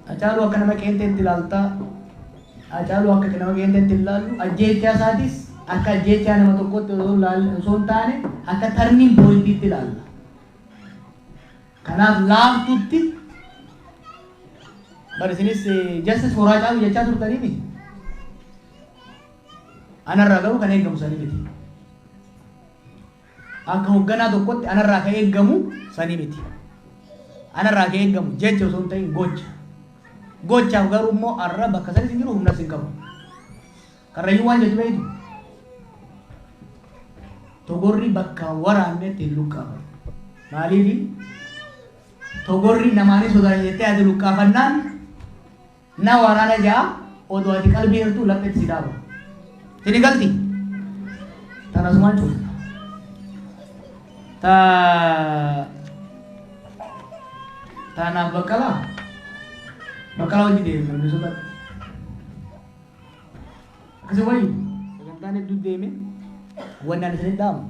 Hacaaluu akka nama qeenxeetti ilaaltaa. Hacaaluu akka nama qeenxeetti ilaallu ajjeechaa isaatis akka ajjeechaa nama tokkotti osoo hin taane akka turning pointiitti ilaalla. Kanaaf laaftutti bar isinis justice for Hacaaluu jechaa turtanii miti. Anarraa garuu kan eegamu sanii miti. Akka hoogganaa tokkotti anarraa kan eegamu sanii miti. Anarraa kee eeggamu jecha osoo hin ta'in gocha. Gochaaf garuu immoo arra bakka sanis hin jiru, humnas hin qabu. Karrayyuu waan jettu beektu. Togorri bakka waraannetti hin luqqaafamu. Maaliifi? Togorri namaanis sodaata jettee ati luqqaafannaan na waraana ja'a, odoo ati qalbii hirtuu lapheetti si dhaaba. Sini galti? Tana asumaan cufa. Ta taanaaf Baqqalaa Baqqalaa hojii deeme namni sodaatu. Akkasii wayyu sagantaan hedduu deeme, wanni ani isinitti dhaamu.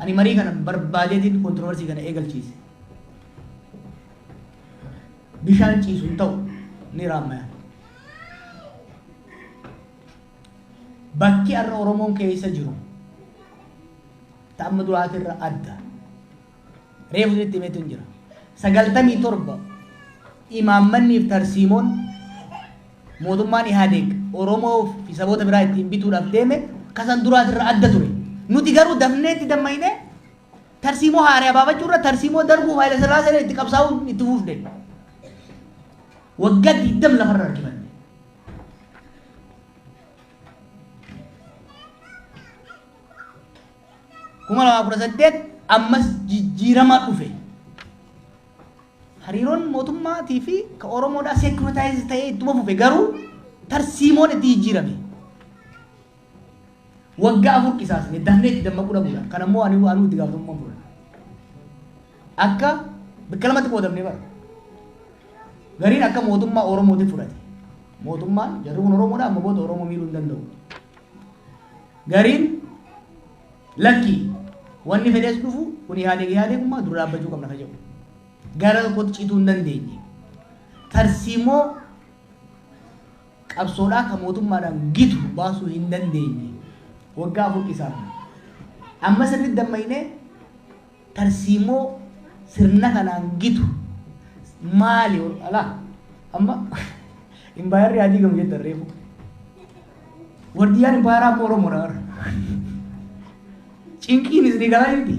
Ani marii kana barbaadeetiin controversy kana eegalchiise. Bishaan ciisu hin ta'u, ni raammaya. Bakki har'a Oromoon keessa jiru ta'amma duraatirra adda. Reefu isinitti himeetu hin jira. 97 imaammanniif tarsiimoon mootummaan Ihaadeeg Oromoo fi saboota biraa ittiin bituudhaaf deeme kasan duraatirra adda ture. Nuti garuu dafnee itti dammaynee tarsiimoo haaraa baafachuu irra tarsiimoo darbuu Haayila Sillaasee itti qabsaa'uu itti fufne. Waggaa 20 lafarra harkifanne. 2018 ammas jijjiirama dhufe. Hariiroon mootummaatii fi ka Oromoodhaa securitize ta'ee ittuma fufe, garuu tarsiimoon itti jijjiirame. Waggaa 4 qisaasne dafnee itti dammaquu dhabuudhaan. Kan ammoo ani anuu itti gaafatamummaa fudhadha. Akka bakka lamatti qoodamnee bara. Gariin akka mootummaa Oromooti fudhate. Mootummaan jarri kun Oromoodha, amma booda Oromoo miidhuu hin danda'u. Gariin lakki, wanni fedhees dhufu kun Ihaadeeg Ihaadeegummaa dura dhaabbachuu qabna ka jedhu. Gara tokkotti cituu hin dandeenye. Tarsiimoo qabsoodhaa kan mootummaadhaan gitu baasuu hin dandeenye. Waggaa 4 qisaafne. Amma sirriitti dammaynee tarsiimoo sirna kanaan gitu maali alaa amma impaayarri adii gamu jettan reefu. Wardiyyaan impaayaraa ammoo Oromoodha warra. Cinqiin isinii galaa jirti.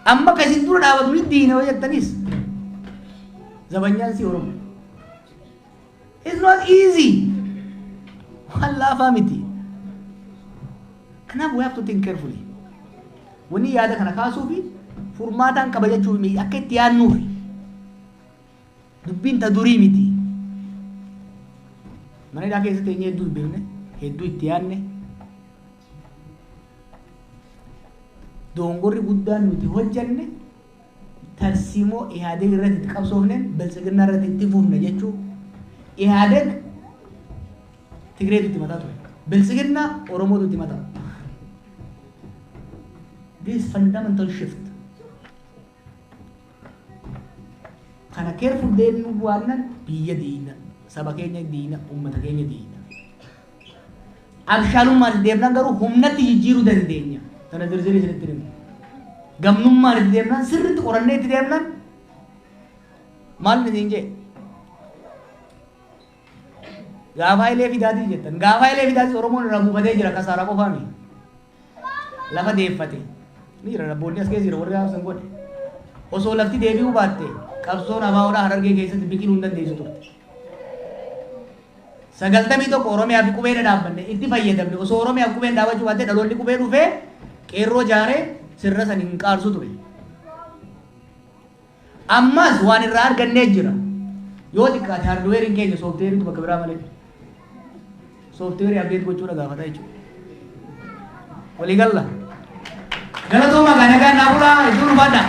Amma kan isin dura dhaabatu ni diina yoo jettanis zabanyaan si Oromo. It's not easy. Waan laafaa miti. Kanaaf we have to think carefully. Wanni yaada kana kaasuu fi furmaataan qaba jechuuf akka itti yaadnuufi. Dubbiin ta durii miti. Mana hidhaa keessatti eenyu hedduu dubbifne, hedduu itti yaadne. Dongorri guddaan nuti hojjenne tarsiimoo Ihaadeeg irratti itti qabsoofne Biltsiginnaa irratti itti fufne jechuu. Ihaadeeg Tigreetu itti mataa ture. Biltsiginnaa Oromootu itti mataa. This fundamental shift. Kana careful deemuu waannan biyya diina, saba keenya diina, uummata keenya diina. Abshaalummaan deemnaan garuu humnatti jijjiiruu dandeenya. Kana zirzirii isinitti himu. Gamnummaan itti deemnaan, sirriitti qorannee itti deemnaan, maal isin jee? Gaafa Hayilee Fidaatii jettan. Gaafa Hayilee Fidaatii Oromoon irraa buufatee jira, kasaaraa qofaami. Lafa deeffate. Ni jira, abboonni as keessa jira warri haasaan godhe. Osoo lafti deebi'uu baatte qabsoon ABOdhaa Harargee keessatti biqiluu hin dandeessu turte. 91 Oromiyaa fi qubee dhaabbanne itti fayyadamne. Osoo Oromiyaa fi qubeen dhaabbachuu baatte dhaloonni qubee dhufee qeerroo jaaree sirna san hin qaarsu ture. Ammas waan irraa argannee jira. Yoo xiqqaate hardwareiin keenya softwareiitu bakka biraa malee. Softwareii update gochuudha gaafata jechuudha. Walii galla. Galatooma, nagaan naa bulaa, hedduu ulfaadha.